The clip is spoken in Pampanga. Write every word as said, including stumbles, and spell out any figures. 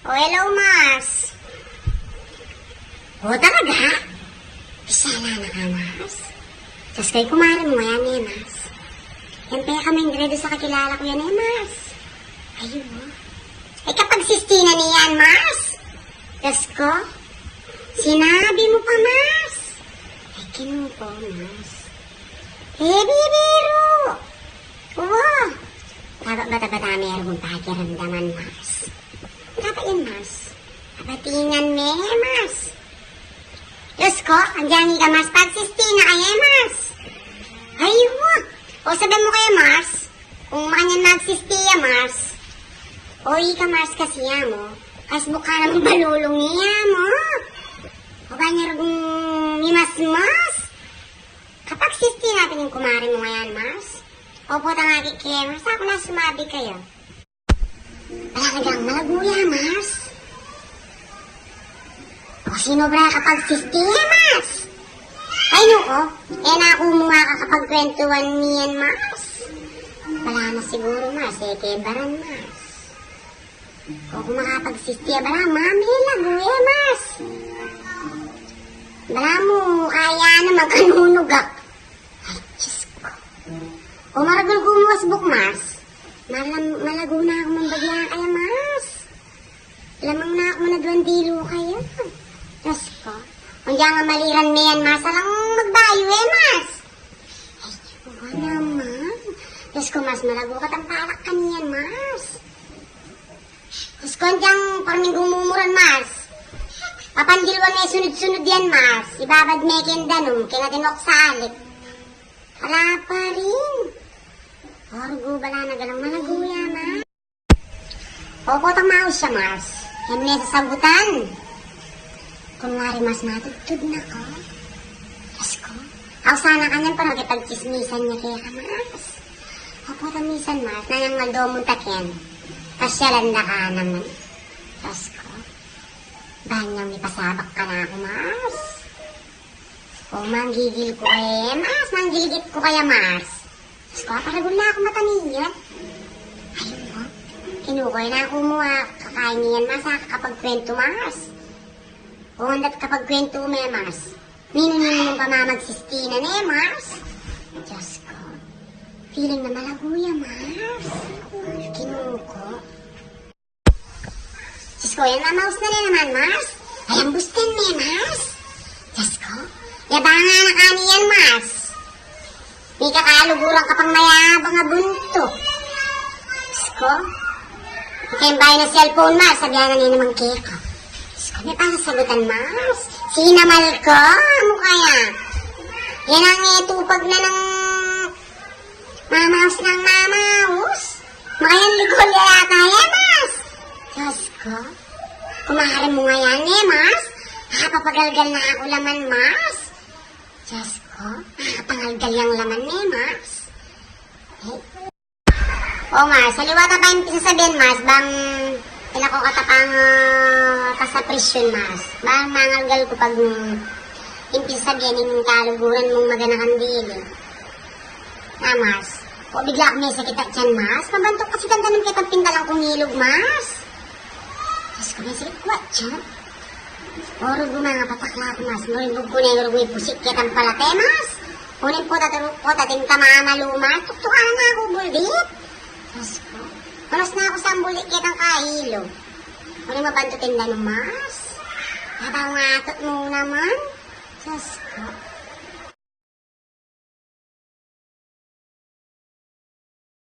O, hello, Mars. O, talaga? Pisala na ka, Mars? Diyos ko, kumare mu yan, e, Mars. Yan peka mengre dun sa kakilala ku yan, e, Mars. Ay, o. Ay, kapagsisti na niyan, Mars. Diyos ko, sinabi mu pa, Mars. Ay, Ginu ku, Mars. E, bibiru. Wa. Taba bata-bata meron kung pakiramdaman, Mars. Taba yan, Mars. Abatingan me, Mars. Diyos ko, andiyan ka, Mars. Pagsisti na ka, e, Mars. Ay, wa. O, sabi mu kaya, Mars. Kung makanyan magsisti ya, Mars. O, ika, Mars, kasi ya mu. Kasbuk ka naman balulung iya mu. O, ba niya rugong mimasmas? Kapagsisti na pin ing kumare mu ngayan, Mars. Opo, tangaki ke, Mars. Aku na sumabi kaya. Ala, talagang malagu ya, Mars. O, sinubra kapagsisti ya, Mars. Ay, nu ko, e na ku mu makakapagkwentuhan niyan, Mars. Bala na siguru, Mars, e ke baran, Mars. O, kung makapagsisti ya, bala mu, malagu ya, Mars. Bala mu, kaya naman kanunugak. Ay, Diyos ko. O, maragul ku mu kasbuk, Mars. Malam-, malagu na ku man bagya kaya, Mars. Lamang na ku man aduang dilu kaya. Diyos ko. Kung diyan nga maliran me yan, Mars, alang magbayu, e, Mars. Ay, wa naman. Diyos ko, Mars, malagu ka tampalak kaniyan, Mars. Diyos ko, andiyan parming gumumuran, Mars. Papandilwan me sunud-sunud yan, Mars. Ibabad me keng danum, keng atin o salik. Ala pa rin. Orgu, bala na galang malagu ya, Mars. Opo, tama siya, Mars. Yan me sasagutan. Kunwari, Mars, matudtud na ku. Diyos ko. Aw, sana kanyan para makipagtsismisan ya keka, Mars. Opo, tamisan, Mars. Nanyang maldo mu taken. Pasyalan da ka naman. Diyos ko. Banyang mipasabak ka na ku, Mars. O, manggigil ku kaya, Mars. Manggilgit ku kaya, Mars. Diyos ko, paragul na ku mata niyan. Ay, o. Kinukuha na ku mu, a, kakain niyan, Mars, a, kakapagkwentu, Mars. O, andat kapagkwentu me, Mars. Ninu-ninu mung pamamagsisti na ne, Mars. Diyos ko. Feeling na malagu ya, Mars. Kinuko. Diyos ko, yan, mamaus na ne naman, Mars. Ay, ang bustan ne, Mars. Diyos ko. Yabanga na kaniyan, Mars. May kakaluguran ka pang mayabang a buntu. Diyos ko. Ika yung bayan ng cellphone, Mars. Sabihan na niya naman keka. Diyos ko, may pasasagutan, Mars. Sinamal ko. Ano kaya? Yan ang itupag na ng mamaus ng mamaus. Mayan ligol ya yata yan, Mars. Diyos ko. Kumare mu ngayan, e, Mars. Papagalgal na ku laman, Mars. Diyos ko, makapangalgal yang laman ne, Mars. Ay. O, Mars, aliwa ta pa ing pisasabian, Mars, bang ila ko katapang, a, kasaprisyun, Mars. Bang mangalgal ku pag, mm, ing pisasabian ing kaluguran mung maganakan dili. Na, Mars. O, bigla ku mesakit a tiyan, Mars. Mabantuk kasi danum ketang pintalan kung ilug, Mars. Diyos ko, mesakit ku a tiyan. O, rugu, mangapatak la ku, Mars. Muribug ku ne, rugu, ipusik ketang palate, Mars. Uling putat, putat ing tamamalu, Mars. Tuktukan na ku buldit. Diyos ko. Unas na ku sang buldit ketang kailu. Uling mabantuk ing danum, Mars. Abang atot mu naman. Diyos ko.